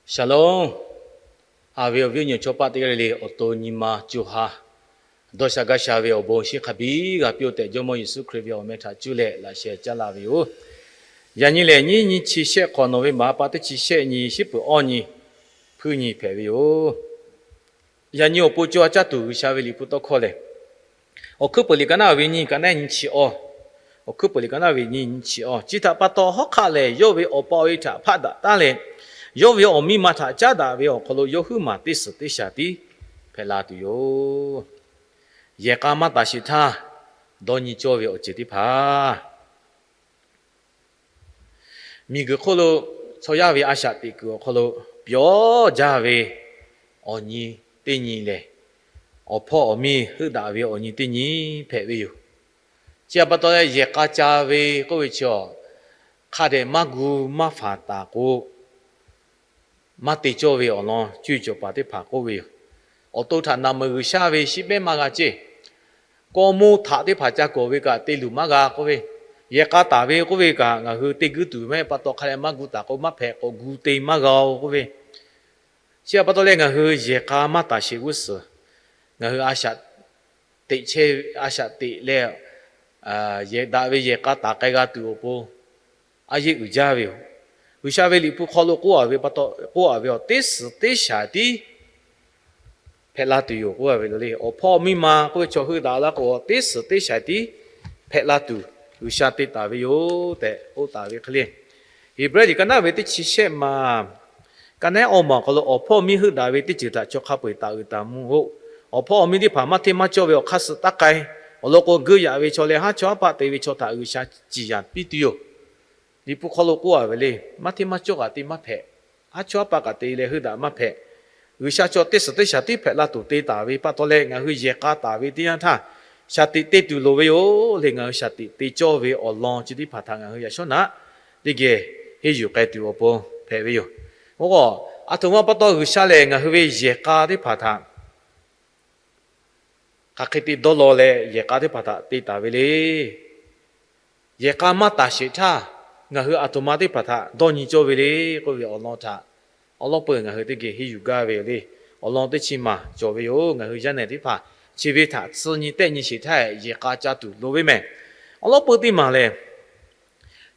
Shalom. Haꞈ ve awˬ viˉ awˬ nyi chaw paˆ teˇ g'aˇ le le, awˬ to nyi ma co ha dawˇ sha gaˇ sha ve awˬ bon shinˉ hk'a biˇ g'a piˇ-oˆ tehꞈ, Jawˇmawˇ Yeˍsuˆ Hkriꞈ ve awˬ meh htaꞈ cuˇ leh laꞈ sheh caˉ laˇ ve yoˬ. Yaꞈ nyi lehˬ, nyiˇ nyi chi shehˆ hk'awꞈ nawˬ ve maˍ pa teˇ chi shehˆ nyi, shiˉ peuˬ awˇ nyi, hpuiˇ nyi hpehꞈ ve yoˬ. Yaꞈ nyi awˬ pon co ha caˇ tuˬ G'uiˬsha ve liꞈ hpu tawˇ hkawˇ lehˬ, Awˬ hkuiˉ peuˬ liꞈ ka naˉ ve nyiˇ, ka naˉ nyiˇ chi awˇ, Awˬ hkuiˉ peuˬ liꞈ ka naˉ ve nyiˇ nyiˇ chi awˇ, chi htaꞈ pa taw hawˉ hk'aˆ lehˬ, yawˇ ve awˬ pa awˬ e htaꞈ hpaˆ daꞈ taˉ leh, yawˇ ve awˬ miˇ ma htaꞈ caˉ daꞈ ve awˬ hk'aw lo yawˇ huiˉ maˬ teˇ suhˍ teˇ shaˍ tiˉ hpehꞈ la tuˬ yoˬ. Yehˬ k'a maˇ taˍ sheˍ htaˇ, dawˇ nyi cawˇ ve awˬ ceuˬ teˇ hpaˍ, miˬguiˬ hk'oˆ lo chaw yaˇ ve a shaꞈ teꞈ kuiˬ awˬ hk'aw lo pyawˇ jaˇ ve awˬ nyi teˇ nyi lehˬ, awˬ hpawˇ awˬ miˇ heuˆ daꞈ ve awˬ nyi teˇ nyi hpehꞈ ve yoˬ. Chi htaꞈ pa taw leh, yehˬ k'a ca ve k'oˆ ve chi awˬ, hk'a dehꞈ maˇ gu maˇ faˍ taˍ k'o, maˇ te cawˇ ve awˬ lawn cuˇ yiˍ cawˬ paˍ teˇ hpaˍ k'oˆ ve yoˬ. Awˬ to htaꞈ naˬ meuˍ G'uiˬsha ve shiˉ behˉ maˇ g'a ceˇ. Kawˇ moˇ htaꞈ teˇ hpaˍ ca kawˬ ve kaꞈ te luˬ maˇ g'a k'oˆ ve, yehˬ k'a taˍ ve k'oˆ ve kaꞈ ngaˬ hui te guiˇ tuˬ maˇ heˆ pa taw, hk'a dehꞈ maˇ gu taˍ k'o, maˇ hpehꞈ k'awꞈ gu te maˇ g'a-oˬ k'oˆ ve, chi htaꞈ pa taw leh ngaˬ hui yehˬ k'a maˇ taˍ sheˍ g'uˇ suhˍ, ngaˬ hui a shaꞈ teꞈ chehˇ, a shaꞈ teꞈ leh, yehˬ daꞈ ve yehˬ k'a taˍ k'ai g'a tuˬ awˬ pon a yeˇ uiˍ jaˇ ve yoˬ. G'uiˬsha ve liꞈ hpu hk'aw lo k'oˆ-a ve pa taw, k'oˆ-a ve awˬ teˇ suhˍ teˇ shaˍ tiˉ hpehꞈ la tuˬ yoˬ k'oˆ-a ve yoˬ le. Awˬ hpawˇ miˇ ma k'oˆ ve chaw heuˆ daꞈ la k'o, teˇ suhˍ teˇ shaˍ tiˉ hpehꞈ la tuˬ G'uiˬsha te taˍ ve yoˬ tehꞈ k'oˆ taˍ ve hk'e le. Heˍbrehˇ liꞈ ka naˉ ve teˇ chi shehˆ ma, ka naˉ awˇ ma awˬ hk'aw lo, awˬ hpawˇ miˇ heuˆ daꞈ ve teˇ ceuˬ htaꞈ chaw hk'a peu-eˬ taˍ uiˍ taˍ mvuh-oˆ. Awˬ hpawˇ awˬ miˇ teˇ hpaˍ maˇ hteˇ maˇ cawˇ ve awˬ hk'aˇ suh taˇ k'ai. Awˬ lawn k'o, geuˆ yaꞈ ve chaw leh haˉ chawˇ haˉ paˆ te ve chaw htaꞈ G'uiˬsha ciˍ yanˍ piˇ tuˬ yoˬ. Liꞈ hpu hk'aw lo k'oˆ-a ve le, maˇ hteˇ maˇ cawˇ kaꞈ te maˇ hpehꞈ, haˉ chawˇ haˉ paˆ kaꞈ te leh heuˆ daꞈ maˇ hpehꞈ. G'uiˬsha chaw teˇ suhˍ teˇ shaˍ tiˉ hpehꞈ la tuˬ te taˍ ve pa taw leh, ngaˬ hui yehˬ k'a taˍ ve teˇ yanˇ htaˇ, shaˍ tiꞈ te tuˬ loˍ ve yoˬ le. Ngaˬ hui shaˍ tiꞈ te cawˇ ve awˬ lawn chi teˇ hpaˍ htaꞈ ngaˬ hui yaꞈ shawˉ naꞈ teˇ geh henˇ yuˬ k'ai tuˬ awˬ pon hpehꞈ ve yoˬ. Oˇ k'o, aˬ htoꞈ ma pa taw G'uiˬsha lehˬ ngaˬ hui ve yehˬ k'a teˇ hpaˍ htaꞈ hk'aˬ hk'e te dawˇ law leh yehˬ k'a teˇ hpaˍ htaꞈ te taˍ ve le. Yehˬ k'a maˇ taˍ sheˍ htaˇ, ngaˬ hui aˬ htoꞈ ma teˇ hpaˍ htaꞈ dawˇ nyi cawˇ ve le k'oˆ ve awˬ lawn htaꞈ, awˬ lawn peuˬ ngaˬ hui teˇ geh henˇ yuˬ gaˇ ve yoˬ le. Awˬ lawn teˇ chi maˬ cawˬ ve yoˬ. Ngaˬ hui yaˇ nehˬ teˇ hpaˍ chi ve htaꞈ tcuh nyi tehˆ nyi sheˍ htaˇ, yehˬ k'a ca tuˬ loˍ ve mehˬ. Awˬ lawn peuˬ teˇ maˬ lehˬ,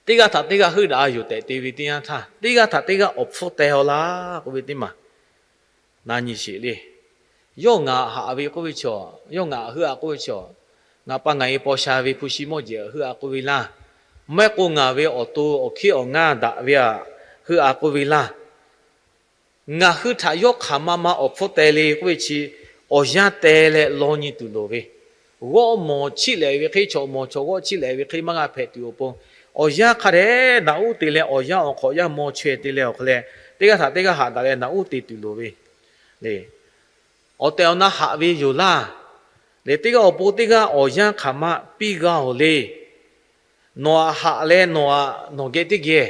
teˇ g'aˇ htaꞈ teˇ g'aˇ heuˆ daꞈ yoˬ tehꞈ te ve teˇ yanˇ htaˇ, teˇ g'aˇ htaꞈ teˇ g'aˇ awˬ hpfuhˇ teh-aw laˇ k'oˆ ve teˇ maˬ na nyi sheˍ le. Yawˇ ngaˬ haꞈ ve k'oˆ ve chaw, yawˇ ngaˬ heuˆ-a k'oˆ ve chaw, ngaˬ pa ngaˬ e paw sha ve hpu shi mawˇ jeˬ heuˆ-a k'oˆ ve laˇ. Maˇ heˆ k'o ngaˬ ve awˬ to awˬ hkiˉ awˬ ngaˇ daꞈ ve htaꞈ heuˆ-a k'oˆ ve laˇ. Ngaˬ hui htaꞈ yawˇ hk'aˬ ma ma awˬ hpfuhˇ teh le k'oˆ ve chi, awˬ yanˇ teh leh law nyi tuˬ loˍ ve, g'awˇ mawˬ chiˆ lehˍ ve hk'e, chaw mawˬ chaw g'awˇ chiˆ lehˍ ve hk'e maˇ g'a hpehꞈ tuˬ awˬ pon, awˬ yanˇ hk'a dehꞈ naꞈ uˉ te leh awˬ yanˇ awˬ hk'awꞈ yaˇ maw chaweh te leh awˬ hk'aw leh, teˇ g'aˇ htaꞈ teˇ g'aˇ haꞈ daꞈ leh naꞈ uˉ te tuˬ loˍ ve le. Awˬ tehˬ awˬ na haꞈ ve yoˬ laˇ. Lehˬ teˇ g'aˇ awˬ pon teˇ g'aˇ awˬ yanˇ hk'aˬ ma piˇ g'a-oˬ le. Nawˬ haꞈ leh nawˬ, nawˬ geh teˇ geh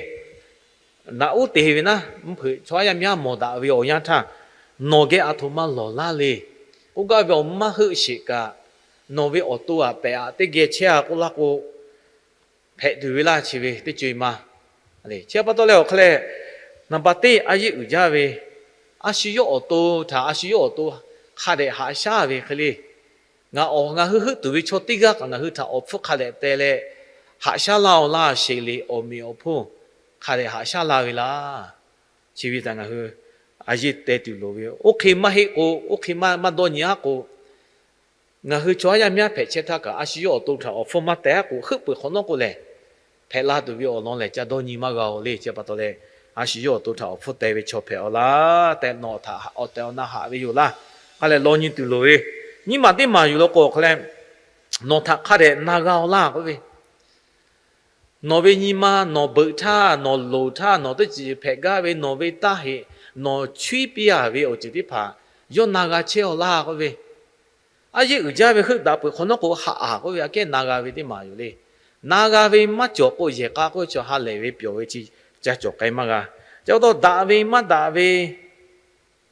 naꞈ uˉ te ve naˉ, mvuhˇ hpeuꞈ chaw haˉ yaˇ miˇ haˉ mawˬ daꞈ ve awˬ yanˇ htaˇ, nawˬ geh aˬ htoꞈ ma lawˬ laˇ le. K'oˆ gaˇ ve awˬ maˇ heuˆ sheˍ kaꞈ, nawˬ ve awˬ to aꞈ pehꞈ aꞈ teˇ geh chehˇ-a k'oˆ laˇ k'o, hpehꞈ tuˬ ve laˇ chi ve teˇ co-e ma. Chi pa taw leh awˬ hk'aˇ leh, naˍ baˬ teˇ a yeˇ uiˍ jaˇ ve, a shu yawˇ awˬ to htaꞈ a shu yawˇ awˬ to hk'a dehꞈ haꞈ shaˉ ve hk'e le. Ngaˬ awˬ, ngaˬ hui heuˆ tuˬ ve chaw teˇ g'aˇ kaꞈ ngaˬ hui htaꞈ awˬ hpfuhˇ hk'a dehꞈ teh leh haꞈ shaˉ laˇ-oˬ laˇ sheˍ le. Awˬ meꞈ awˬ hponˇ hk'a dehꞈ haꞈ shaˉ laˇ ve laˇ. Chi ve htaꞈ ngaˬ hui a yeˇ teh tuˬ loˍ ve. Oˇ hk'e maˇ heˆ k'o, oˇ hk'e maˇ, maˇ dawˇ nyi-aˉ k'o, ngaˬ hui chaw haˉ yaˇ miˇ haˉ hpehꞈ chehˇ htaˇ kaꞈ, a shu yawˇ awˬ to htaꞈ awˬ hpfuhˇ maˇ teh-aˉ k'o, heuˆ peuˬ hk'awꞈ nawˉ k'o lehˬ, hpehꞈ la tuˬ ve awˬ lawn lehˬ ca dawˇ nyi maˇ g'a-oˬ le. Chi pa taw leh, a shu yawˇ awˬ to htaꞈ awˬ hpfuhˇ teh ve chaw hpehꞈ-aw laˇ tehꞈ, nawˬ htaꞈ awˬ tehˬ awˬ na haꞈ ve yoˬ laˇ. Hk'a leh law nyi tuˬ loˍ ve, nyiˇ maˬ teˇ maˬ yuˬ law k'o awˬ hk'aˇ leh, nawˬ htaꞈ hk'a dehꞈ na g'a-oˬ laˇ k'oˆ ve, nawˬ ve nyi ma nawˬ beuꞈ htaˇ, nawˬ loˍ htaˇ, nawˬ teˇ ceuˬ hpehꞈ gaˇ ve nawˬ ve taˇ heꞈ, nawˬ chuiˉ piˇ-a ve awˬ ceuˬ teˇ hpaˍ yawˇ na g'a chehˇ-aw laˇ k'oˆ ve, a yeˇ uiˍ jaˇ ve heuˆ daꞈ peuˬ hk'awꞈ nawˉ k'o haꞈ-a k'oˆ ve aꞈ kehˉ na g'a ve teˇ maˬ yoˬ le. Na g'a ve maˇ cawˬ k'o, yehˬ k'a k'oˆ ve chaw ha lehˬ ve pyawˬ ve chi ca cawˬ k'ai maˇ g'a. Ca pa taw daꞈ ve maˇ daꞈ ve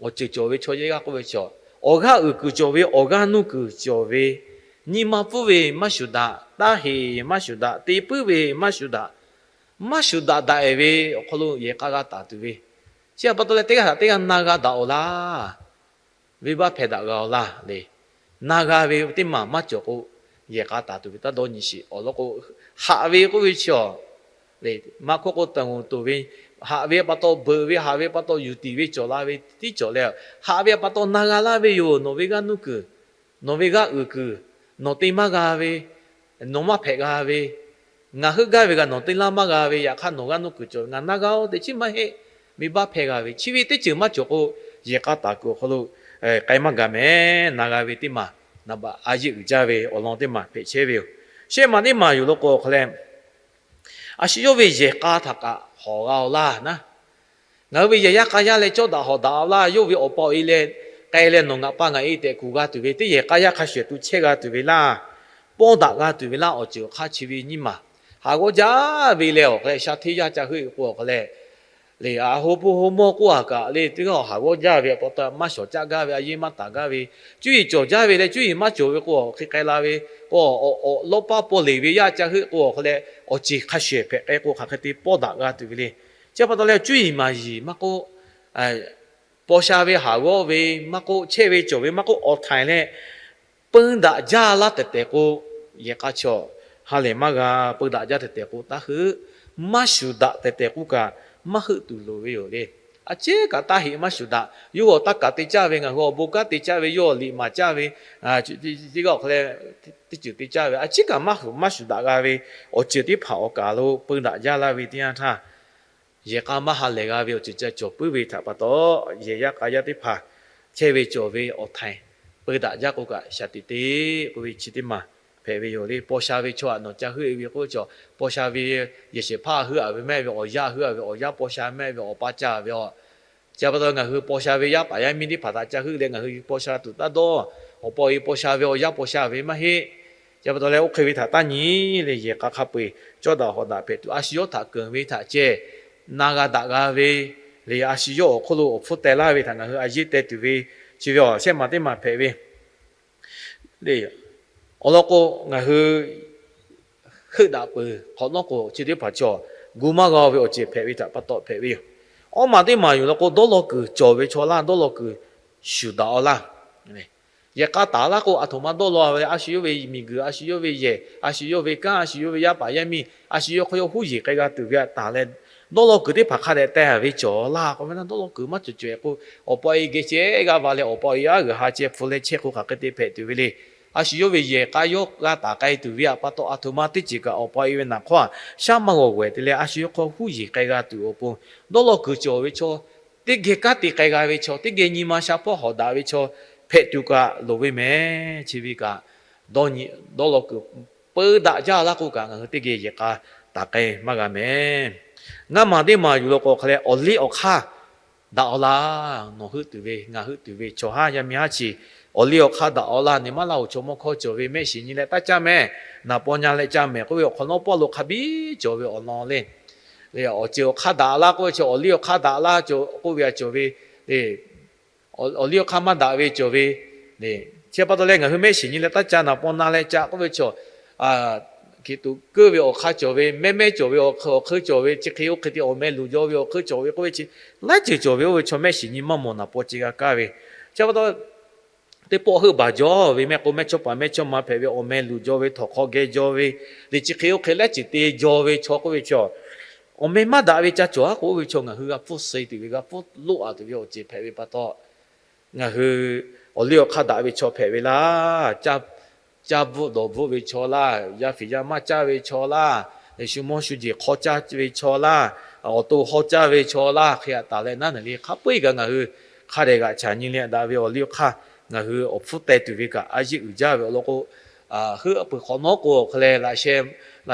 awˬ ceuˬ cawˬ ve chaw yehˇ g'aˇ k'oˆ ve chaw, awˬ g'aˇ uiˍ kuiˬ cawˬ ve, awˬ g'aˇ nuˇ kuiˬ cawˬ ve, nyi ma pfuhˇ ve maˇ shuˍ daꞈ, taˇ heˍ maˇ shuˍ daꞈ, te puiˉ ve maˇ shuˍ daꞈ, maˇ shuˍ daꞈ daꞈ-ehˍ ve awˬ hk'aw lo yehˬ k'a g'a taˍ tuˬ ve, Chi pa taw leh teˇ g'aˇ htaꞈ teˇ g'aˇ na g'a daꞈ-oˬ laˇ. Venˇbaˆ hpehˇ daꞈ g'a-oˬ laˇ le. Na g'a ve teˇ maˬ maˇ cawˬ k'o, yehˬ k'a taˍ tuˬ ve taˇ dawˇ nyi sheˍ. Awˬ lawn k'o, haꞈ ve k'oˆ ve chi awˬ, maˇ hkawˇ k'o taˍ g'oˍ toˍ ve, haꞈ ve pa taw beuꞈ ve, haꞈ ve pa taw yuˬ tiˍ ve cawˬ la ve tiˉ cawˬ leh, haꞈ ve pa taw na g'a laˇ ve yoˬ. Nawˬ ve g'aˇ nuˇ kuiˬ, nawˬ ve g'aˇ uiˍ kuiˬ, nawˬ te maˇ g'a ve, nawˬ maˇ hpehꞈ g'a ve, ngaˬ heuˆ gaˇ ve kaꞈ nawˬ te laˇ maˇ g'a ve, yaꞈ hk'aˇ nawˬ g'aˇ nuˇ kuiˬ cawˬ ve ngaˬ na g'a-oˬ tehꞈ chi maˇ heˆ. Venˇbaˆ hpehˇ g'a ve chi ve teˇ ceuˬ maˇ cawˬ k'o, yehˬ k'a taˍ kuiˬ awˬ hk'aw lo k'ai maˇ g'a mehˍ. Na g'a ve teˇ maˬ, naˍ baꞈ a yeˆ uiˍ jaˇ ve awˬ lawn teˇ maˬ hpehꞈ chehˇ ve yoˬ. Shehˆ maˬ teˇ maˬ yoˬ law k'o awˬ hk'aw leh, a shu yawˇ ve yehˬ k'a htaꞈ kaꞈ hawˍ g'a-oˬ laˇ naˉ. Ngaˬ hui ve yehˬ yaˇ k'a yaˇ leh cawˇ daꞈ hawˍ daꞈ-oˬ laˇ. Yawˇ ve awˬ pa awˬ e leh k'ai leh nawˬ ngaˬ pa ngaˬ e tehꞈ kuˬ g'a tuˬ ve, teˇ yehˬ k'a yaˇ hk'a shuˍ tuˬ chehˇ g'a tuˬ ve laˇ, pawˇ daꞈ g'a tuˬ ve laˇ, awˬ ceuˬ awˬ hk'aˇ chi ve nyiˇ maˬ. Haˍ g'awˇ jaˇ ve leh awˬ hk'e leh sha hteˇ yaˇ ca heuˆ k'o awˬ hk'aw leh, le a ho po ho mawˇ k'oˆ a kaꞈ le, teˇ g'aˇ haˍ g'awˇ jaˇ ve pa taw maˇ shawˍ caˆ gaˇ ve, a yeˇ maˇ taˍ gaˇ ve, cuˇ yiˍ cawˬ jaˇ ve leh cuˇ yiˍ maˇ cawˬ ve k'o awˬ hk'e k'ai la ve, k'o awˬ lawˇ paˇ paw leˬ ve yaˇ ca heuˆ k'o awˬ hk'aw leh, awˬ ceuˬ hk'a shuˍ hpehꞈ k'ai k'o hk'aˬ hk'e te pawˇ daꞈ g'a tuˬ ve le. Chi pa taw leh cuˇ yiˍ maˍ yiˍ maˇ k'oˆ, paw sha ve haˍ g'awˇ ve maˇ k'oˆ, chehˇ ve cawˬ ve maˇ k'oˆ, awˬ htaiˍ leh peu daꞈ jaˇ laˇ tehˬ tehˬ k'o, yehˬ k'a chaw ha lehˬ maˇ g'a. Peu daꞈ jaˇ tehˬ tehˬ k'o taˇ heuˆ. Maˇ shuˍ daꞈ tehˬ tehˬ k'oˆ kaꞈ maˇ heuˆ tuˬ loˍ ve yoˬ le. A ciˉ kaꞈ taˇ heꞈ maˇ shuˍ daꞈ. Yawˇ hui awˬ taˇ kaˍ te caˇ ve, ngaˬ hui awˬ bon kanˉ te caˇ ve, yawˇ liꞈ maˍ caˇ ve, teˇ g'aˇ awˬ hk'aw leh teˇ ceuˬ te caˇ ve, a ciˉ kaꞈ maˇ heuˆ maˇ shuˍ daꞈ g'a ve awˬ ceuˬ teˇ hpaˍ awˬ kaˍ lo peu daꞈ jaˇ laˇ ve teˇ yanˇ htaˇ, yehˬ k'a maˇ ha lehˬ g'a ve awˬ ceuˬ ca cawˬ puiˉ ve htaꞈ pa taw, yehˬ yaˇ k'a yaˇ teˇ hpaˍ chehˇ ve cawˬ ve awˬ htaiˍ peu daꞈ jaˇ k'o kaꞈ shaˍ tiꞈ te k'oˆ ve chi teˇ maˬ hpehꞈ ve yoˬ le. Paw sha ve chaw htaꞈ nawˬ ca heuˆ e ve k'oˆ ve chaw, paw sha ve yehˬ shehˍ hpaˇ heuˆ a ve mehˆ ve awˬ yaˇ heuˆ a ve awˬ yaˇ paw sha mehˆ ve awˬ pa ca ve a. Chi pa taw ngaˬ hui paw sha ve yaˇ paˍ yaˇ miˇ teˇ hpaˍ htaꞈ ca heuˆ leh ngaˬ hui paw sha tuˬ taˇ dawˇ. Awˬ pa awˬ e paw sha ve awˬ yaˇ paw sha ve maˇ heˆ. Chi pa taw leh oˇ hk'e ve htaꞈ taˇ nyi le. Yehˬ k'a hk'a peu-eˬ cawˇ daꞈ hawˍ daꞈ hpehꞈ tuˬ, a shu yawˇ htaꞈ keunˍ ve htaꞈ ceh na g'a daꞈ g'a ve le. A shu yawˇ awˬ hk'oˆ lo awˬ hpfuhˇ teh laˇ ve htaꞈ ngaˬ hui a yeˇ teh tuˬ ve chi ve awˬ shehˆ maˬ teˇ maˬ hpehꞈ ve le. Awˬ lawn k'o, ngaˬ hui heuˆ daꞈ peuˬ hk'awꞈ nawˉ k'o, chi teˇ hpaˍ chaw gu maˇ g'a ve awˬ ceuˬ hpehꞈ ve htaꞈ pa taw hpehꞈ ve yoˬ. Awˬ maˬ teˇ maˬ yoˬ law k'o, dawˇ law kuiˬ cawˬ ve chaw laˇ, dawˇ law kuiˬ shuˍ daꞈ-oˬ laˇ. Yehˬ k'a taˍ laˇ k'o, aˬ htoꞈ ma dawˇ law ve le. A shu yawˇ ve miˬ guiˬ, a shu yawˇ ve yehˬ, a shu yawˇ ve kanˉ, a shu yawˇ ve yaˇ paˍ yaˇ miˇ, a shu yawˇ hk'aw yawˇ huˉ yeˬ k'ai g'a tuˬ ve htaꞈ taˍ leh, dawˇ law kuiˬ teˇ hpaˍ hk'a dehꞈ teh a ve cawˬ laˇ k'o, ve na dawˇ law kuiˬ maˇ cawˬ cawˬ-e k'o, awˬ pa awˬ e geh ceh g'a va leh awˬ pa awˬ e aˉ g'uiˬ ha ceh hpu leh chehˇ k'o hk'aˬ hk'e te hpehꞈ tuˬ ve le. A shu yawˇ ve yehˬ k'a yawˇ g'a taˍ k'ai tuˬ ve htaꞈ pa taw, aˬ htoꞈ ma teˇ ceuˬ kaꞈ awˬ pa awˬ e ve naˬ hk'awˇ shaˉ maˇ g'awˬ g'awehˬ te leh, a shu yawˇ hk'aw huˉ yeˬ k'ai g'a tuˬ awˬ pon, dawˇ law kuiˬ cawˬ ve chaw, teˇ geh kanˉ te k'ai g'a ve chaw, teˇ geh nyi ma sha hpawˇ hawˍ daꞈ ve chaw hpehꞈ tuˬ kaꞈ loˍ ve mehˍ. Chi ve kaꞈ dawˇ law kuiˬ peu daꞈ jaˇ laˇ k'oˆ kaꞈ, ngaˬ hui teˇ geh yehˬ k'a taˍ k'ai maˇ g'a mehˍ. Ngaˇ maˬ teˇ maˬ yoˬ law k'o, hk'a leh awˬ liˇ awˬ hk'aˇ daꞈ-oˬ laˇ. Nawˬ heuˆ tuˬ ve, ngaˬ heuˆ tuˬ ve chaw haˉ yaˇ miˇ haˉ chi, awˬ liˇ awˬ hk'aˇ daꞈ-oˬ laˇ. Neˬ maˇ laˇ-oˬ, chaw mawˇ hkawˇ cawˬ ve mehˆ shiˍ nyi leh taˇ caˇ mehˍ, naˍ paw nya leh caˇ mehˍ k'oˆ ve awˬ hk'awꞈ nawˉ pawˆ lo hk'a biˇ cawˬ ve awˬ lawn le. Awˬ ceuˬ awˬ hk'aˇ daꞈ laˇ k'oˆ ve chi, awˬ liˇ awˬ hk'aˇ daꞈ laˇ cawˬ k'oˆ ve a cawˬ ve, awˬ liˇ awˬ hk'aˇ maˇ daꞈ ve cawˬ ve, chi pa taw leh ngaˬ hui mehˆ shiˍ nyi leh taˇ caˇ, naˍ paw na leh caˇ k'oˆ ve chaw, hkiˬ tuꞈ keuˆ ve awˬ hk'aˇ cawˬ ve, mehˉ mehˉ cawˬ ve awˬ hk'aˇ cawˬ ve, chi hk'e oˇ hk'e te awˬ meh luˬ jaw ve awˬ hk'aˇ cawˬ ve k'oˆ ve chi, laiˉ ceuˬ cawˬ ve oˇ ve chaw mehˆ shiˍ nyi maˇ mawˬ naˍ paw ceh g'a kaˇ ve. Chi pa taw teˇ pawˆ heuˆ baˬ jaw ve mehˆ k'o, mehˇ chawˇ paˍ mehˇ chawˇ ma hpehꞈ ve awˬ meh luˬ jaw ve, htawnˍ hk'aw geh jaw ve, le chi hk'e oˇ hk'e laiˉ ceuˬ te jaw ve chaw k'oˆ ve chaw, awˬ meh maˇ daꞈ ve ca cawˬ-a k'oˆ ve chaw ngaˬ hui g'a hpfuhˇ suh tuˬ ve, g'a hpfuhˇ loˆ-a tuˬ ve awˬ ceuˬ hpehꞈ ve pa taw, ngaˬ hui awˬ liˇ awˬ hk'aˇ daꞈ ve chaw hpehꞈ ve laˇ. Caˇ bvuhˆ dawˬ bvuhˆ ve chaw laˇ, yaˇ fiˍ yaˇ maˇ caˇ ve chaw laˇ, shu mawˇ shu jeˬ hk'aw caˇ ve chaw laˇ, awˬ to hawˇ caˇ ve chaw laˇ, hk'e htaꞈ taˍ leh naˉ neˬ le. Hk'a peu-eˬ kaꞈ ngaˬ hui hk'a dehꞈ g'aꞈ chaˬ nyi leh daꞈ ve awˬ liˇ awˬ hk'aˇ ngaˬ hui awˬ hpfuhˇ teh tuˬ ve kaꞈ a yeˆ uiˍ jaˇ ve awˬ lawn k'o, heuˆ peuˬ hk'awꞈ nawˉ k'o awˬ hk'a leh laꞈ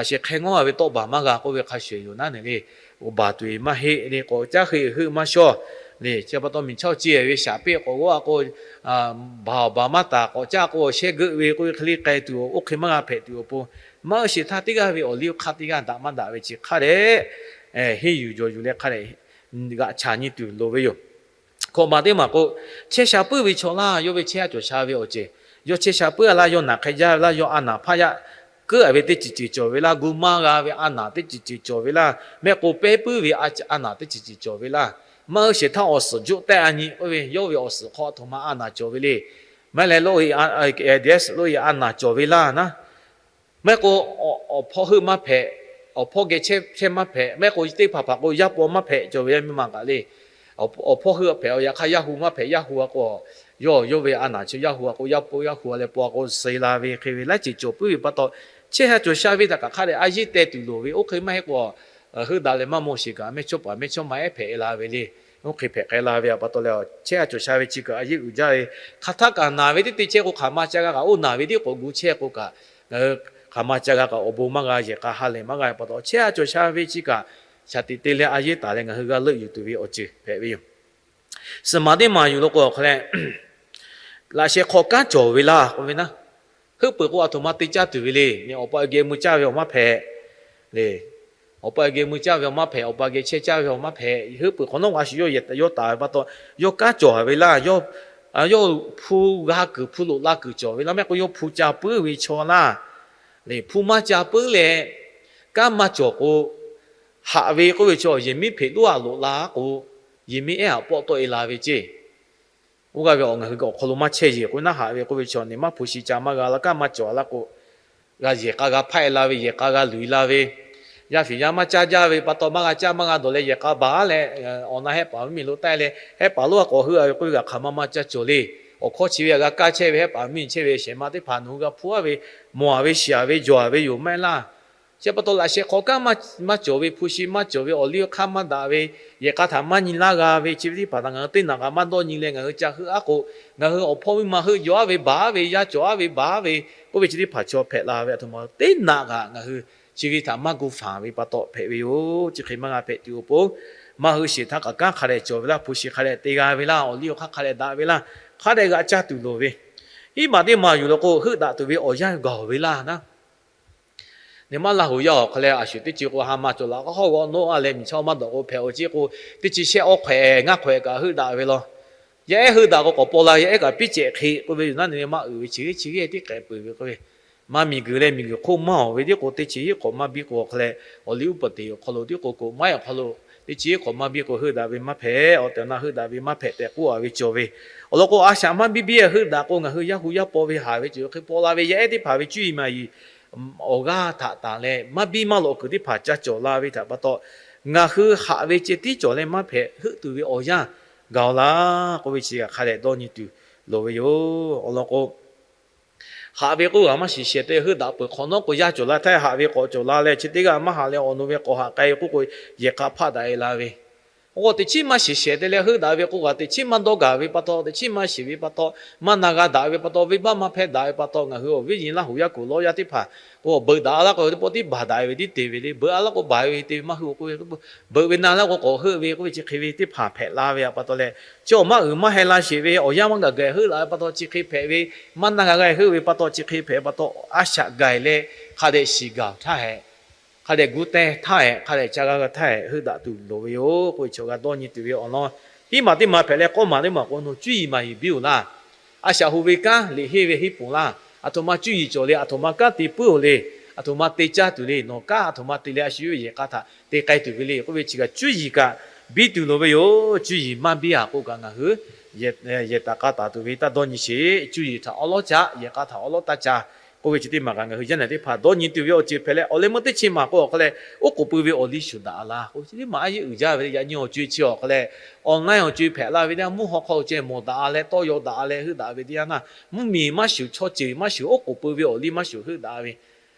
sheh hk'e ngawˉ-a ve tawˆ baˬ maˇ g'a k'oˆ ve hk'a shuˍ yoˬ naˉ neˬ le. Awˬ baˬ tuˬ maˇ heˆ le. K'awꞈ caˉ hk'e heuˆ maˇ shawˇ le. Chi pa taw miˬ chaˇ ceˇ ve shaˍ peˆ k'awꞈ g'awˇ-a k'o, baˬ awˬ baˬ maˇ taˍ, k'awꞈ caˉ k'o awˬ shehˇ geuˆ ve k'oˆ ve hk'e le k'ai tuˬ oˇ hk'e maˇ g'a hpehꞈ tuˬ awˬ pon, maˇ uiˍ sheˍ htaˇ teˇ g'aˇ ve awˬ liˇ awˬ hk'aˇ teˇ g'aˇ daꞈ maˇ daꞈ ve chi hk'a dehꞈ henˇ yuˬ jawˬ yuˬ leh hk'a dehꞈ g'aꞈ chaˬ nyi tuˬ loˍ ve yoˬ. Hkawꞈ maˬ teˇ maˬ k'o, chehˇ sha puiˉ ve chaw laˇ, yawˇ ve chehˇ a cawˬ sha ve awˬ ceuˬ, yawˇ chehˇ sha puiˉ-a laˇ, yawˇ naˬ hk'e jaˇ ve laˇ, yawˇ a naˬ hpaˇ yaˇ keuˆ-a ve teˇ ceuˬ ceuˬ cawˬ ve laˇ, gu maˇ g'a ve a naˬ teˇ ceuˬ ceuˬ cawˬ ve laˇ, mehˆ k'o pehˉ puiˉ ve a naˬ teˇ ceuˬ ceuˬ cawˬ ve laˇ, Maˇ heˆ sheˍ htaˇ awˬ suhˍ juˆ tehˆ a nyi k'oˆ ve, yawˇ ve awˬ suhˍ hk'aw aˬ htoꞈ ma a naˍ cawˬ ve le. Maˇ heˆ leh lo e a, e, death lo e a naˍ cawˬ ve laˇ naˉ. Maˇ heˆ k'o, awˬ hpawˇ heuˆ maˇ hpehꞈ, awˬ hpawˇ geh chehˇ chehˇ maˇ hpehꞈ, maˇ heˆ k'o teˇ hpaˍ hpaˍ k'o yaˇ paw maˇ hpehꞈ cawˬ ve yaˇ miˇ ma kaꞈ le. Awˬ hpawˇ heuˆ hpehꞈ, yaꞈ hk'aˇ yaˇ hu maˇ hpehꞈ, yaˇ hu a k'o, yawˇ yawˇ ve a naˍ chi yaˇ hu a k'o, yaˇ paw yaˇ hu a leh paw a k'o suh la ve hk'e ve laiˉ ceuˬ cawˬ puiˉ ve pa taw, chehˇ ha cawˬ sha ve htaꞈ kaꞈ hk'a dehꞈ a yeˇ teh tuˬ loˍ ve. Oˇ hk'e maˇ heˆ k'o, heuˆ daꞈ leh maˇ mawˬ sheˍ kaꞈ mehˇ chawˇ paˍ mehˇ chawˇ ma ehˉ hpehꞈ la ve le. Oˇ hk'e hpehꞈ k'ai la ve pa taw leh, chehˇ ha cawˬ sha ve chi kaꞈ a yeˇ uiˍ jaˇ ve. Hk'aˬ htaˇ kaꞈ naˬ ve teˇ te chehˇ k'o, hk'aˬ ma ca g'a kaꞈ oˇ naˬ ve tiˉ k'awꞈ gu chehˇ k'o kaꞈ, hk'aˬ ma ca g'a kaꞈ awˬ bon maˇ g'a, yehˬ k'a ha lehˬ maˇ g'a pa taw, chehˇ ha cawˬ sha ve chi kaꞈ shaˍ tiꞈ te leh a yeˇ taˍ leh ngaˬ hui g'a leuˆ yuˬ tuˬ ve awˬ ceuˬ hpehꞈ ve yoˬ. Suhˍ maˍ teˇ maˍ yuˬ lo k'o awˬ hk'a leh, laꞈ sheh hk'aw kanˉ cawˬ ve laˇ k'oˆ ve naˉ, heuˆ peuˬ k'o aˬ htoꞈ ma te caˇ tuˬ ve le. Awˬ pa geh mui caˇ ve awˬ maˇ hpehꞈ le. Awˬ pa geh mui caˇ ve awˬ maˇ hpehꞈ, awˬ pa geh chehˇ caˇ ve awˬ maˇ hpehꞈ. Heuˆ peuˬ hk'awꞈ nawˉ a shu yawˇ yehˬ yawˇ taˍ ve pa taw, yawˇ kanˉ cawˬ ve laˇ. Yawˇ hpu g'a kuiˬ hpu loꞈ la kuiˬ cawˬ ve laˇ. Maˇ heˆ k'o yawˇ hpu ca puiˉ ve chaw laˇ. Leh hpu maˇ ca puiˉ leh, kanˉ maˇ cawˬ k'o, haꞈ ve k'oˆ ve chaw yehˬ miˉ hpeꞈ lonˉ a loꞈ la k'o, yehˬ miˉ ehˉ a pawˆ tawˆ e la ve ceˇ. Oˇ g'aˇ ve awˬ ngaˬ hui awˬ hk'aw lo maˇ chehˇ yeˬ k'o naˉ, haꞈ ve k'oˆ ve chaw neˬ maˇ hpu shi ca maˇ g'a la, kanˉ maˇ cawˬ a laˇ k'o, g'a yehˬ k'a g'a hpaˆ e la ve, yehˬ k'a g'a luˬ e la ve, yaˇ fiˍ yaˇ maˇ caˇ jaˇ ve pa taw maˇ g'a caˇ maˇ g'a dawˬ leh yehˬ k'a baˬ leh, awˬ na hehˆ paˍ mvuhˇmiˬ lo taˆ e leh hehˆ paˍ lonˉ a k'awꞈ heuˆ a ve k'oˆ ve kaꞈ hk'aˬ ma maˇ caˇ cawˬ le. Awˬ hkawˇ chi ve a g'a kaˇ chehˇ ve hehˆ paˍ mvuhˇmiˬ chehˇ ve shehˍ ma teˇ hpaˍ nawˬ hui g'a hpu a ve, mawˬ a ve, shiˍ a ve, jawˬ a ve yoˬ maˇ heˆ laˇ. Chi pa taw laꞈ sheh hk'aw kanˉ maˇ cawˬ ve, hpu shi maˇ cawˬ ve, awˬ liˇ hk'aˇ maˇ daꞈ ve, yehˬ k'a htaꞈ maˇ nyi laˇ g'a ve chi ve teˇ hpaˍ htaꞈ ngaˬ hui teˇ naꞈ kaꞈ maˇ dawˇ nyi leh ngaˬ hui ca heuˆ a k'o, ngaˬ hui awˬ hpawˇ miˇ ma heuˆ jaw a ve baˬ a ve, yaˇ cawˬ a ve baˬ a ve, k'oˆ ve chi teˇ hpaˍ chaw hpehꞈ la ve aˬ htoꞈ ma teˇ naꞈ kaꞈ ngaˬ hui chi ve htaꞈ maˇ gu fanˬ ve pa taw hpehꞈ ve yoˬ. Chi hk'e maˇ g'a hpehꞈ tuˬ awˬ pon, maˇ heˆ sheˍ htaˇ kaꞈ kanˉ hk'a dehꞈ cawˬ ve laˇ, hpu shi hk'a dehꞈ te g'a ve laˇ, awˬ liˇ awˬ hk'aˇ hk'a dehꞈ daꞈ ve laˇ, hk'a dehꞈ g'aꞈ caˇ tuˬ loˍ ve. Iˉ maˬ teˇ maˬ yuˬ lo k'o heuˆ daꞈ tuˬ ve awˬ yanˇ gaˬ ve laˇ naˉ. Neˬ maˇ Laˇ huˍ yaˇ awˬ hk'a leh a shu teˇ chi k'o ha ma cawˬ laꞈ k'aw hawˉ g'aw nawˉ a leh miˬ chaw maˇ dawꞈ k'o hpehꞈ awˬ ceˇ k'o, teˇ chi shehˆ awˉ hk'awehꞈ ngaˇ hk'awehꞈ kaꞈ heuˆ daꞈ ve law. Yaˇ ehˉ heuˆ daꞈ k'o k'awꞈ paw la, yaˇ ehˉ kaꞈ piˇ cehꞈ hk'e k'oˆ ve yoˬ naˉ, neˬ maˇ uiˍ ve chi g'eˇ chi g'eˇ tiˉ k'ehꞈ peuˬ ve k'oˆ ve, maˇ miˬ guiˬ leh miˬ guiˬ hk'oˆ maˇ awˬ ve tiˉ k'o teˇ chi hiˉ k'awꞈ maˇ biˇ k'o awˬ hk'a leh, awˬ liˇ uˉ peunˍ teꞈ awˬ hk'aw lo tiˉ k'o k'o maˇ awˬ hk'aw lo teˇ chi hiˉ k'awꞈ maˇ biˇ k'o heuˆ daꞈ ve maˇ hpehꞈ, awˬ tehˬ awˬ na heuˆ daꞈ ve maˇ hpehꞈ tehꞈ k'oˆ a ve cawˬ ve. Awˬ lawn k'o a shaꞈ maˇ biˇ biˇ heuˆ daꞈ k'o ngaˬ hui yaˇ hu yaˇ paw ve haˍ ve ceuˬ hk'e paw la ve yaˇ ehˉ teˇ hpaˍ ve cuˇ yiˍ maˍ yiˍ awˬ g'aˇ htaꞈ tanˬ leh maˇ biˇ maˇ lawꞈ kuiˬ teˇ hpaˍ ca cawˬ la ve htaꞈ pa taw, ngaˬ hui haꞈ ve ceh tiˉ cawˬ leh maˇ hpehꞈ heuˆ tuˬ ve awˬ yanˇ gaˬ laˇ k'oˆ ve chi kaꞈ hk'a dehꞈ dawˇ nyi tuˬ loˍ ve yoˬ. Awˬ lawn k'o, haꞈ ve k'oˆ g'a maˇ shiˍ shehˍ te heuˆ daꞈ peuˬ hk'awꞈ nawˉ k'o yaˇ cawˬ la htaˇ haꞈ ve k'awꞈ cawˬ la leh chi teˇ g'aˇ maˇ haꞈ leh awˬ nu ve k'awꞈ haꞈ k'ai ve k'oˆ k'o yehˬ k'a hpaˆ daꞈ e la ve. Oˇ k'o teˇ chiˉ maˇ shiˍ shehˍ te leh heuˆ daꞈ ve k'oˆ g'a teˇ chiˉ maˇ dawˇ gaˬ ve pa taw, teˇ chiˉ maˇ shiˍ ve pa taw, maˇ na g'a daꞈ ve pa taw, venˇbaˆ maˇ hpehˇ daꞈ ve pa taw, ngaˬ hui awˬ viˉ nyi Laˇ huˍ yaˇ kuiˬ lawˇ yaˇ teˇ hpaˍ k'o beuꞈ daꞈ a laˇ k'o teˇ pawˆ tiˉ baˬ daꞈ ve tiˉ te ve le. Beuꞈ a laˇ k'o baˬ ve te ve maˇ hui k'oˆ ve, beuꞈ ve na laˇ k'o k'awꞈ heuˆ ve k'oˆ ve chi hk'e ve teˇ hpaˍ hpehꞈ la ve pa taw leh, chi awˬ maˇ uiˍ maˇ heh la sheˍ ve awˬ yanˇ maˇ gaˬ gaˬ heuˆ daꞈ ve pa taw chi hk'e hpehꞈ ve, maˇ na g'a g'a heuˆ ve pa taw chi hk'e hpehꞈ pa taw, a shaꞈ gaˬ leh hk'a dehꞈ shiˍ gaˬ htaˇ hehꞈ, hk'a dehꞈ gu teh htaˇ hehꞈ, hk'a dehꞈ ca g'a g'a htaˇ hehꞈ heuˆ daꞈ tuˬ loˍ ve yoˬ k'oˆ ve chaw g'a dawˇ nyi tuˬ ve awˬ lawn, hiˉ maˬ teˇ maˬ hpehꞈ leh k'awˇ maˬ teˇ maˬ k'o nawˬ cuˇ yiˍ maˍ yiˍ biˇ oˬ laˇ. A shaꞈ hu ve kanˉ liꞈ henˇ ve henˇ poˬ laˇ. Aˬ htoꞈ ma cuˇ yiˍ cawˬ le, aˬ htoꞈ ma kanˉ te puiˉ oˬ le, aˬ htoꞈ ma te caˇ tuˬ le, nawˬ kanˉ aˬ htoꞈ ma te leh a shu yawˇ ve yehˬ k'a htaꞈ te k'ai tuˬ ve le k'oˆ ve chi kaꞈ cuˇ yiˍ kaꞈ biˇ tuˬ loˍ ve yoˬ. Cuˇ yiˍ maˇ biˇ a k'o kaꞈ ngaˬ hui yehˬ taˍ k'a taˍ tuˬ ve taˇ dawˇ nyi sheˍ. Cuˇ yiˍ htaꞈ awˉ lawˉ ca, yehˬ k'a htaꞈ awˉ lawˉ taˇ ca k'oˆ ve chi teˇ maˬ kaꞈ ngaˬ hui yaˇ naˬ teˇ hpaˍ dawˇ nyi tuˬ ve awˬ ceuˬ hpehꞈ leh, awˬ leh meuˇ teˇ chi maˬ k'o awˬ hk'a leh oˉ k'oˍ pui ve awˬ liˇ shuˍ daꞈ a laˇ k'o chi teˇ maˬ a yeˇ uiˍ jaˇ ve le. Yaꞈ nyi awˬ co e chi awˬ hk'a leh online awˬ co e hpehꞈ la ve teˇ yanˇ mvuhˇ haw hk'aw lo ceh mawˬ daꞈ a leh tawˇ yaw daꞈ a leh heuˆ daꞈ ve teˇ yanˇ naˇ, mvuhˇmiˬ maˇ shuˍ, chaw ceuˬ maˇ shuˍ, oˉ k'oˍ pui ve awˬ liˇ maˇ shuˍ heuˆ daꞈ ve.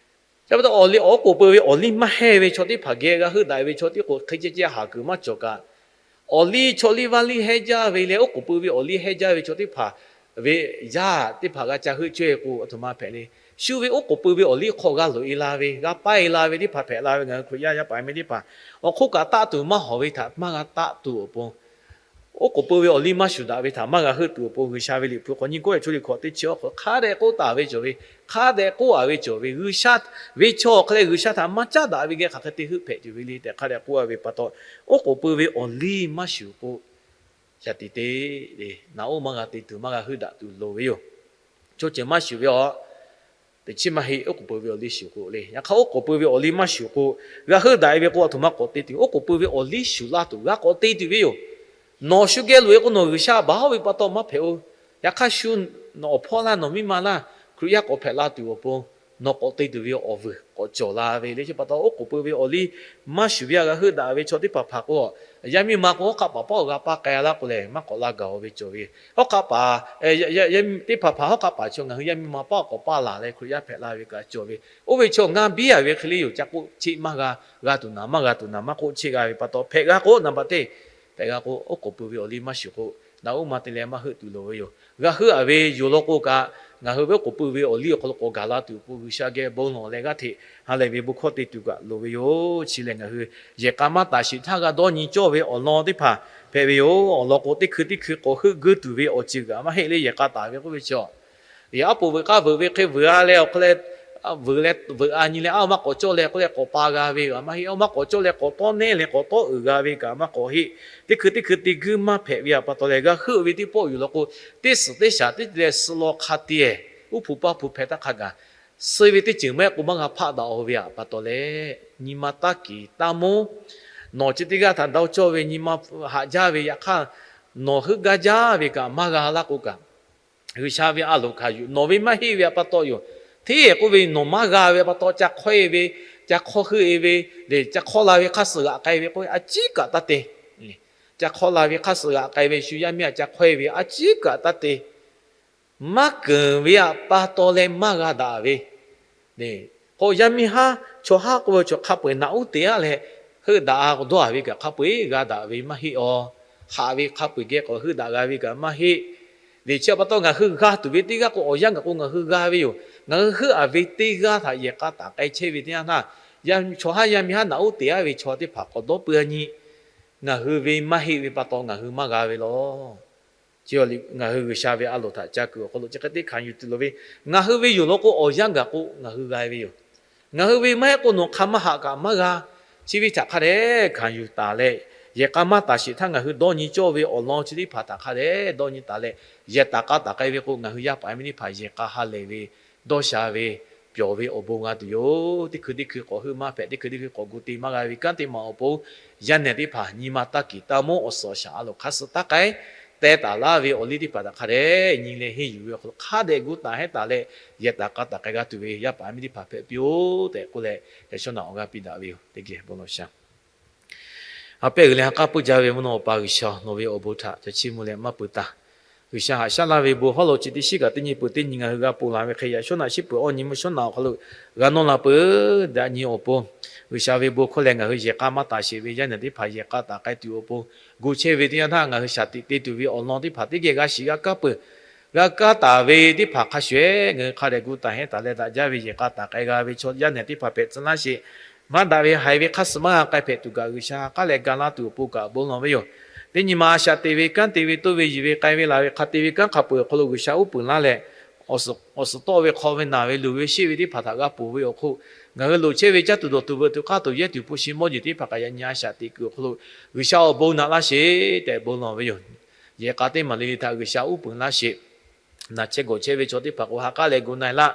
Chi pa taw awˬ liˇ oˉ k'oˍ pui ve awˬ liˇ maˇ hehnˇ ve chaw teˇ hpaˍ geh g'a heuˆ daꞈ ve chaw teˇ k'o hk'e ceh ceh haˍ kuiˬ maˇ cawˬ kaꞈ, awˬ liˇ chaw liˇ vaˇ liˇ hehnˇ jaˇ ve leh oˉ k'oˍ pui ve awˬ liˇ hehnˇ jaˇ ve chaw teˇ hpaˍ ve yaˇ teˇ hpaˍ g'a ca heuˆ chaweh k'o aˬ htoꞈ ma hpehꞈ le. Shu ve oˉ k'oˍ pui ve awˬ liˇ hk'aw g'a loꞈ e la ve, g'a paˇ e la ve teˇ hpaˍ hpehꞈ la ve ngaˬ hui Hkriꞈ yaˇ yaˇ paˍ miˇ teˇ hpaˍ awˬ hk'oˆ kaꞈ taˆ tuˬ maˇ hawˍ ve htaꞈ maˇ g'a taˆ tuˬ awˬ pon, oˉ k'oˍ pui ve awˬ liˇ maˇ shuˍ daꞈ ve htaꞈ maˇ g'a heuˆ tuˬ awˬ pon G'uiˬsha ve liꞈ hpu hk'awꞈ nyi k'oˆ ve, Choˬ liꞈ hkawꞈ teˇ chi awˬ hk'aw hk'a dehꞈ k'oˆ taˍ ve cawˬ ve, hk'a dehꞈ k'oˆ a ve cawˬ ve, G'uiˬsha ve chaw awˬ hk'a leh G'uiˬsha htaꞈ maˇ caˉ daꞈ ve geh hk'aˬ hk'e te heuˆ hpehꞈ tuˬ ve le tehꞈ hk'a dehꞈ k'oˆ a ve pa taw, oˉ k'oˍ pui ve awˬ liˇ maˇ shuˍ k'o, shaˍ tiꞈ te le, naꞈ oˇ maˇ g'a te tuˬ maˇ g'a heuˆ daꞈ tuˬ loˍ ve yoˬ. Chaw ceuˬ maˇ shuˍ ve a, teꞈ chiˉ maˇ heˆ. Oˉ k'oˍ pui ve awˬ liˇ shuˍ k'o le, yaꞈ hk'aˇ oˉ k'oˍ pui ve awˬ liˇ maˇ shuˍ k'o, g'a heuˆ daꞈ e ve k'o aˬ htoꞈ ma k'awꞈ te tuˬ, oˉ k'oˍ pui ve awˬ liˇ shuˍ laˇ tuˬ g'a k'awꞈ te tuˬ ve yoˬ. Nawˬ shu geh loꞈ e k'o, nawˬ G'uiˬsha baˬ hawˉ ve pa taw maˇ hpehꞈ-o. Yaꞈ hk'aˇ, shu nawˬ awˬ hpawˇ laˇ, nawˬ miˇ ma laˇ, Hkriꞈ yaˇ k'awꞈ hpehꞈ la tuˬ awˬ pon nawˬ k'awꞈ te tuˬ ve awˬ vuiˬ k'awꞈ cawˬ la ve le. Chi pa taw, oˉ k'oˍ pui ve awˬ liˇ maˇ shuˍ ve a g'a heuˆ daꞈ ve chaw teˇ hpaˍ hpaˍ k'o, yaˇ miˇ ma k'o hawˉ hk'aˆ paˍ pawˆ g'a paˇ k'ai laˇ k'o lehˬ, maˇ k'awꞈ la gaˬ-o ve cawˬ ve. Hawˉ hk'aˆ paˍ, yaˇ teˇ hpaˍ hpaˍ hawˉ hk'aˆ paˍ chaw ngaˬ hui yaˇ miˇ ma paˇ k'awꞈ paˇ laˬ leh Hkriꞈ yaˇ hpehꞈ la ve kaꞈ cawˬ ve. Oˇ ve chaw ngaˇ biˉ a ve hk'e le yoˬ. Ca k'oˆ cheˆ maˇ g'a, g'a tuˬ naˍ maˇ g'a tuˬ naˍ maˇ k'oˆ cheˆ g'a ve pa taw hpehꞈ g'a k'o, naˍ baꞈ teˇ hpehꞈ g'a k'o, oˉ k'oˍ pui ve awˬ liˇ maˇ shuˍ k'o, naꞈ uˉ ma te leh maˇ heuˆ tuˬ loˍ ve yoˬ. G'a heuˆ a ve yoˬ law k'o kaꞈ, ngaˬ hui ve oˉ k'oˍ pui ve awˬ liˇ awˬ hk'aw lo k'awꞈ gaˬ la tuˬ awˬ pon G'uiˬsha geh bon lawˬ leh g'aˇ hteꞈ ha lehˬ ve bon hkawˇ te tuˬ kaꞈ loˍ ve yoˬ. Chi lehˬ, ngaˬ hui yehˬ k'a maˇ taˍ sheˍ htaˇ g'a dawˇ nyi cawˇ ve awˬ lawn teˇ hpaˍ hpehꞈ ve yoˬ. Awˬ lawn k'o, teˇ hkui teˇ hkui k'awꞈ heuˆ guˇ tuˬ ve awˬ ceuˬ kaꞈ maˇ heˆ le. Yehˬ k'a taˍ ve k'oˆ ve chaw, aˉ poꞈ veuꞈ k'aˇ veuꞈ ve hk'e veuꞈ a leh awˬ hk'aw leh veuꞈ a nyi leh, aˉ maˇ k'awꞈ cawˇ leh k'oˆ leh k'awꞈ pa g'a ve kaꞈ maˇ heˆ. Aˉ maˇ k'awꞈ cawˇ leh k'awꞈ tawˉ nehˇ leh k'awꞈ tawˉ uiˍ g'a ve kaꞈ maˇ k'awꞈ heˆ. Teˇ hkui teˇ hkui te guiˇ maˇ hpehꞈ ve pa taw leh, g'a heuˆ ve teˇ pawˆ yoˬ law k'o, teˇ suhˍ teˇ shaˍ teˇ leh suh law hk'a te-e, uˉ hpu paˇ hpu hpehꞈ taˇ hk'a gaˬ, suh ve teˇ ceuˬ maˇ heˆ k'o maˇ g'a hpaˆ daꞈ-o ve pa taw leh, nyi ma taˇ kiˍ taˇ monˉ, nawˬ chi teˇ g'aˇ htaꞈ dawˇ cawˇ ve nyi ma haꞈ jaˇ ve yaꞈ hk'aˇ, nawˬ heuˆ gaˇ jaˇ ve kaꞈ maˇ g'a laˇ k'o kaꞈ, G'uiˬsha ve a loˍ hkanˍ yuˬ, nawˬ ve maˇ heˆ ve pa taw yoˬ. Hteˇ k'oˆ ve, nawˬ maˇ g'a ve pa taw ca hk'awehˇ ve, ca hk'awˇ heuˆ-e ve, leh ca hk'awˇ la ve hk'aˇ suh g'aꞈ k'ai ve k'o, a ciˉ kaꞈ taˇ te. Ca hk'awˇ la ve hk'aˇ suh g'aꞈ k'ai ve shu yaˇ miˇ a ca hk'awehˇ ve a ciˉ kaꞈ taˇ te. Maˇ keunˍ ve pa taw leh maˇ g'a daꞈ ve k'o, yaˇ miˇ haˉ chaw haˉ k'oˆ ve chaw hk'a peu-eˬ naꞈ uˉ te-a leh heuˆ daꞈ-a dawˇ-a ve kaꞈ hk'a peu-eˬ g'a daꞈ ve maˇ heˆ-aw. Haꞈ ve hk'a peu-eˬ geh k'awꞈ heuˆ daꞈ g'a ve kaꞈ maˇ heˆ. Leh chi pa taw ngaˬ hui g'a tuˬ ve teˇ g'aˇ k'o, awˬ yanˇ gaˬ k'o ngaˬ hui g'a ve yoˬ. Ngaˬ hui heuˆ-a ve teˇ g'aˇ htaꞈ yehˬ k'a taˍ k'ai chehˇ ve teˇ yanˇ htaˇ, chaw haˉ yaˇ miˇ haˉ naꞈ uˉ te-a ve chaw teˇ hpaˍ k'awꞈ dawˇ pui-a nyi. Ngaˬ hui ve maˇ heˆ ve pa taw ngaˬ hui maˇ g'a ve law. Chi ngaˬ hui G'uiˬsha ve a loˍ htaꞈ ca kuiˬ awˬ hk'aw lo chi hk'e teˇ hkanˍ yuˬ tuˬ loˍ ve. Ngaˬ hui ve yoˬ law k'o, awˬ yanˇ gaˬ k'o ngaˬ hui g'a ve yoˬ. Ngaˬ hui ve maˇ heˆ k'o nawˬ hk'a maˇ haꞈ kaꞈ maˇ g'a. Chi ve htaꞈ hk'a dehꞈ hkanˍ yuˬ taˍ leh, yehˬ k'a maˇ taˍ sheˍ htaˇ ngaˬ hui dawˇ nyi cawˇ ve awˬ lawn chi teˇ hpaˍ htaꞈ hk'a dehꞈ dawˇ nyi taˍ leh, yehˬ taˍ k'a taˍ k'ai ve k'o, ngaˬ hui yaˇ paˍ yaˇ miˇ teˇ hpaˍ yehˬ k'a ha lehˬ ve, dawˇ sha ve, pyawˬ ve awˬ bon g'a tuˬ yoˬ. Teˇ hkui teˇ hkui k'awꞈ heuˆ maˇ hpehꞈ, teˇ hkui teˇ hkui k'awꞈ gu te maˇ g'a ve kanˉ te maˍ awˬ pon, yaˇ nehˬ teˇ hpaˍ nyi ma taˇ kiˍ taˇ monˉ awˬ suhˍ awˬ shaˍ a loˍ hk'aˇ suh taˇ k'ai teh taˍ laˇ ve awˬ liˇ teˇ hpaˍ htaꞈ hk'a dehꞈ nyi leh henˇ yuˬ ve awˬ hk'aw lo hk'a dehꞈ gu taˍ hehnˇ taˍ leh, yehˬ taˍ k'a taˍ k'ai g'a tuˬ ve yaˇ paˍ yaˇ miˇ teˇ hpaˍ hpehꞈ piˇ-oˆ tehꞈ k'oˆ leh, yaꞈ shawˉ naꞈ awˬ g'aˇ piˇ daꞈ ve yoˬ. Teˇ geh bon lawˬ sha. Ha pehˇ g'uiˬ leh ha k'aˉ puiˉ jaˇ ve mvuhˇ naw awˬ pa G'uiˬsha, nawˬ ve awˬ bon htaꞈ ca chiˇ mvuh leh maˇ peuˬ taˍ. G'uiˬsha haꞈ shaˉ laˇ ve bon hawˉ lo chi teˇ shiˉ kaꞈ teˇ nyi peuˬ teˇ nyi ngaˬ hui g'a ponˬ laˬ ve hk'e, yaꞈ shawˉ naꞈ shiˉ peuˬ awˇ nyi mvuhˇ shawˉ naꞈ awˬ hk'aw lo g'a nawˇ la peuˬ daꞈ nyi awˬ pon, G'uiˬsha ve bon hkawˇ leh ngaˬ hui yehˬ k'a maˇ taˍ sheˍ ve yaˇ nehˬ teˇ hpaˍ yehˬ k'a taˍ k'ai tuˬ awˬ pon, gu chehˇ ve teˇ yanˇ htaˇ ngaˬ hui shaˍ tiꞈ te tuˬ ve awˬ lawn teˇ hpaˍ teˇ geh g'a shiˍ g'a kaˇ peuˬ. G'a kaˇ taˍ ve teˇ hpaˍ hk'a shuˍ-eˬ ngaˬ hui hk'a dehꞈ gu taˍ hehnˇ taˍ leh daꞈ jaˇ ve yehˬ k'a taˍ k'ai g'a ve chaw yaˇ nehˬ teˇ hpaˍ hpehꞈ tcuh laˇ sheˍ. Maˇ daꞈ ve haiˬ ve hk'aˇ suh maˇ g'a k'ai hpehꞈ tuˬ kaꞈ G'uiˬsha ha k'aˉ leh ga laˇ tuˬ awˬ pon kaꞈ bon lawˬ ve yoˬ. Teˇ nyi ma a shaꞈ teꞈ ve kanˉ te ve toˇ ve yuˬ ve k'ai ve laˬ ve hk'a te ve kanˉ hk'a peu-eˬ awˬ hk'aw lo G'uiˬsha uˉ peunˍ laˇ leh, awˬ suhˍ tawˆ ve hk'aw ve naˬ ve luˬ ve sheˆ ve teˇ hpaˍ htaꞈ g'a ponˬ ve awˬ hk'oˆ, ngaˬ hui loˍ chehˇ ve caˇ tuˬ dawˬ tuˬ veuꞈ tuˬ k'aˇ tuˬ yehˇ tuˬ hpu shi mawˇ jeˬ teˇ hpaˍ kaꞈ yaꞈ nyi a shaꞈ teꞈ kuiˬ awˬ hk'aw lo G'uiˬsha awˬ bon naꞈ laˇ sheˍ tehꞈ bon lawˬ ve yoˬ. Yehˬ k'a teˇ maˬ le le htaꞈ G'uiˬsha uˉ peunˍ laˇ sheˍ. Naˬ chehˇ gawˬ chehˇ ve chaw teˇ hpaˍ k'o ha k'aˉ leh gu na-e laˇ.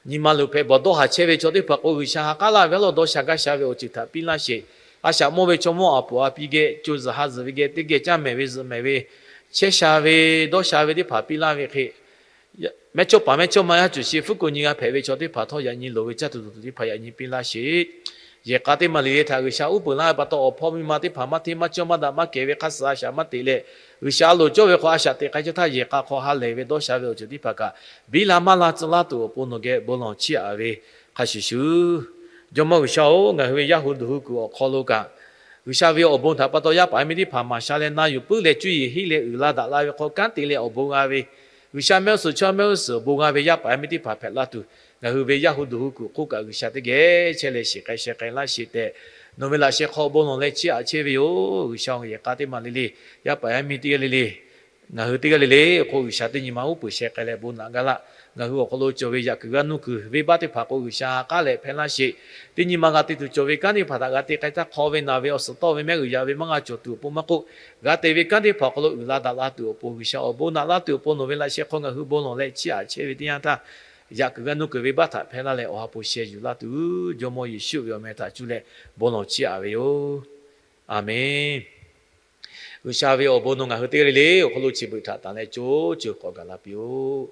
Nyi ma luˬ hpehꞈ bawˬ dawˇ haˍ chehˇ ve chaw teˇ hpaˍ k'o G'uiˬsha ha k'aˉ laˇ ve awˬ lawn dawˇ sha gaˇ sha ve awˬ ceuˬ htaꞈ piˇ laˇ sheˍ. A shaꞈ mawˇ ve chaw mawˇ aˬ poˍ a pi geh co zuhˬ ha zuhˬ ve geh teˇ geh caˇ mehˍ ve zuhꞈ mehˍ ve, chehˇ sha ve dawˇ sha ve teˇ hpaˍ piˇ laˇ ve hk'e, mehˇ chawˇ paˍ mehˇ chawˇ ma yaˇ cawˬ sheˍ fuˉ kuiˬ nyi g'a hpehꞈ ve chaw teˇ hpaˍ htawˇ yaꞈ nyi loˍ ve caˇ tuˬ dawˬ tuˬ teˇ hpaˍ yaꞈ nyi piˇ laˇ sheˍ. Yehˬ k'a teˇ maˬ le le htaꞈ G'uiˬsha uˉ peunˍ laˇ ve pa taw awˬ hpawˇ miˇ ma teˇ hpaˍ maˇ hteˇ maˇ cawˇ maˇ daꞈ maˇ kehˬ ve hk'aˇ suh a shaꞈ maˇ teꞈ leh, G'uiˬsha loˍ cawˇ ve hk'aw a shaꞈ teꞈ k'ai chehˇ htaˇ yehˬ k'a hk'aw ha lehˬ ve dawˇ sha ve awˬ ceuˬ teˇ hpaˍ kaꞈ biˇ la maˇ la tcuh laˇ tuˬ awˬ pon nawˬ geh bon lawˬ chiˇ aꞈ ve hk'a shuˍ shuˍ. Jawˇmawˇ G'uiˬsha-oˬ, ngaˬ hui ve Yaˇ hu duˬ hu kuiˬ awˬ hk'aw lo kaꞈ, G'uiˬsha ve awˬ bon htaꞈ pa taw yaˇ paˍ yaˇ miˇ teˇ hpaˍ maˍ sha leh na yuˬ puiˉ leh cuˇ yiˍ hiˉ leh uiˍ la daꞈ la ve hk'aw kanˉ te leh awˬ bon g'a ve, G'uiˬsha mehˆ g'uˇ suhˍ chaw mehˆ g'uˇ suhˍ awˬ bon g'a ve yaˇ paˍ yaˇ miˇ teˇ hpaˍ hpehꞈ laˇ tuˬ, ngaˬ hui ve Yaˇ hu duˬ hu kuiˬ hk'oˆ kaꞈ G'uiˬsha teˇ geh chehˇ leh shiˍ k'ai sheh k'ai laˇ sheˍ tehꞈ, nawˬ ve laꞈ sheh hk'aw bon lawˬ leh chiˇ aꞈ chehˇ ve yoˬ. G'uiˬsha yehˬ k'a teˇ maˬ le le, yaˇ paˍ yaˇ miˇ teˇ g'aˇ le le, ngaˬ hui teˇ g'aˇ le le awˬ hk'oˆ G'uiˬsha teˇ nyi ma uˉ peunˍ sheh k'ai leh bon naꞈ gaˇ laˇ. Ngaˬ hui awˬ hk'aw lo cawˬ ve yaꞈ kuiˬ g'aˇ nuˇ kuiˬ venˇbaˆ teˇ hpaˍ k'o G'uiˬsha ha k'aˉ leh hpehˇ laˇ sheˍ. Teˇ nyi ma g'a te tuˬ cawˬ ve kanˉ teˇ hpaˍ htaꞈ g'a te k'ai htaˇ hk'aw ve naˬ ve awˬ suhˍ tawˆ ve mehˆ g'uiˬ yaꞈ ve maˇ g'a cawˬ tuˬ awˬ pon maˇ k'oˆ, g'a te ve kanˉ teˇ hpaˍ awˬ hk'aw lo uiˍ la daꞈ la tuˬ awˬ pon G'uiˬsha awˬ bon naꞈ laˇ tuˬ awˬ pon nawˬ ve laꞈ sheh hk'aw ngaˬ hui bon lawˬ leh chiˇ aꞈ chehˇ ve teˇ yanˇ htaˇ, yaꞈ kuiˬ g'aˇ nuˇ kuiˬ venˇbaˆ htaꞈ hpehˇ laˇ leh awˬ ha hpu sheh yuˬ laˇ tuˬ, Jawˇmawˇ Yeˍsuˆ ve awˬ meh htaꞈ cuˇ leh bon lawˬ chiˇ aꞈ ve yoˬ. A menˬ. G'uiˬsha ve awˬ bon nawˬ ngaˬ hui teˇ g'aˇ le le awˬ hk'aw lo chi beuꞈ htaꞈ tanˍ leh co co k'awꞈ gaˬ la piˇ-oˆ.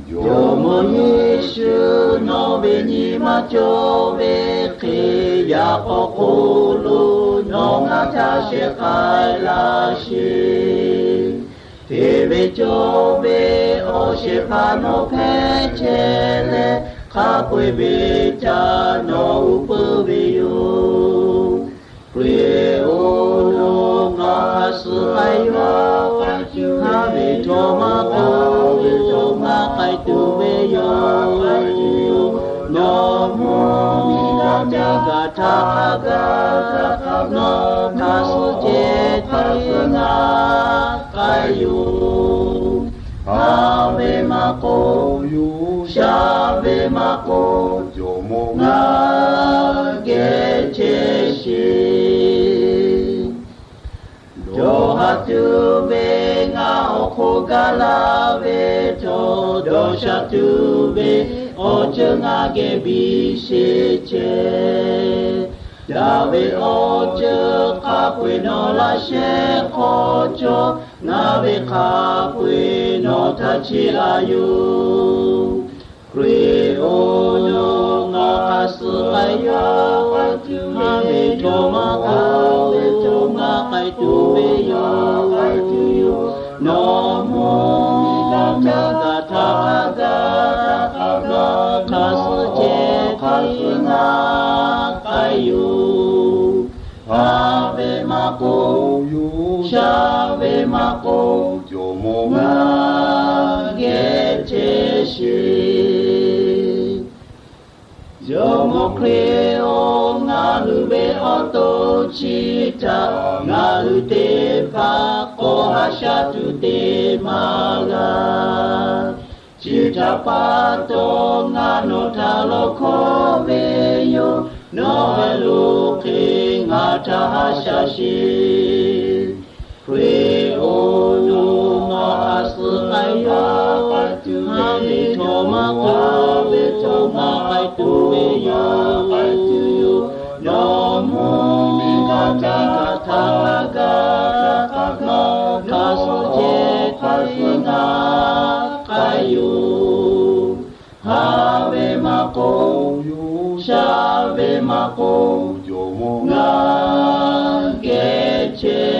Jawˇmawˇ Yeˍsuˆ, nawˬ ve nyi ma cawˬ ve hk'e, yaꞈ k'aw hk'oˆ lo nawˬ ngaˬ htaꞈ shehˍ k'ai laˇ sheˍ. Hteˇ ve cawˬ ve awˬ shehˍ hpaˇ nawˬ hpehꞈ chehˇ leh, hk'a peu-eˬ ve htaꞈ nawˬ uˉ peunˍ ve yoˬ. Hkriꞈ-oˬ, nawˬ hk'a suh k'ai yaw, haˉ ve chaw maˇ k'oˆ, ve chaw maˇ k'ai tuˬ ve yoˬ. Nawˬ mvuhˇ miˬ g'aˇ teˇ g'aˇ htaꞈ hk'a gaˇ, nawˬ hk'a suh ceh teˇ g'aˇ k'ai yoˬ. Haˉ ve maˇ k'oˆ, shaˍ ve maˇ k'oˆ, jawˇmawˇ ngaˬ geh chehˇ sheˍ. Dawˬ haˍ tuˬ ve ngaˬ awˬ hk'oˆ gaˇ laˇ ve htawˇ, dawˬ sha tuˬ ve awˬ ceuˬ ngaˬ geh biˇ sheˍ ceh. Daꞈ ve awˬ ceuˬ hk'a peu-eˬ nawˬ laꞈ sheh hk'aw cawˬ, ngaˬ ve hk'a peu-eˬ nawˬ htaꞈ chiˇ aꞈ yoˬ. Hkriꞈ-oˬ, nawˬ hk'a suh k'ai yaw, haˉ ve chaw maˇ k'oˆ, ve chaw maˇ k'ai tuˬ ve yoˬ. Nawˬ mvuhˇ miˬ g'aˇ teˇ g'aˇ htaꞈ hk'a gaˇ, nawˬ hk'a suh ceh teˇ g'aˇ k'ai yoˬ. Haˉ ve maˇ k'oˆ, shaˍ ve maˇ k'oˆ, jawˇmawˇ ngaˬ geh chehˇ sheˍ. Jawˇmawˇ Hkriꞈ-oˬ, ngaˬ hui ve awˬ to chi htaꞈ ngaˬ hui teˇ hpaˍ k'awꞈ haꞈ shaˉ tuˬ te maˇ g'a. Chi htaꞈ pa taw, ngaˬ nawˬ htaꞈ lawˬ hkawˇ ve yoˬ. Nawˬ ve lo hk'e ngaˬ htaꞈ haꞈ shaˉ sheˍ. Hkriꞈ-oˬ, nawˬ hk'a suh k'ai yaw, haˉ ve chaw maˇ k'oˆ, ve chaw maˇ k'ai tuˬ ve yoˬ. Nawˬ mvuhˇ miˬ g'aˇ teˇ g'aˇ htaꞈ hk'a gaˇ, nawˬ hk'a suh ceh teˇ g'aˇ k'ai yoˬ. Haˉ ve maˇ k'oˆ, shaˍ ve maˇ k'oˆ, jawˇmawˇ ngaˬ geh chehˇ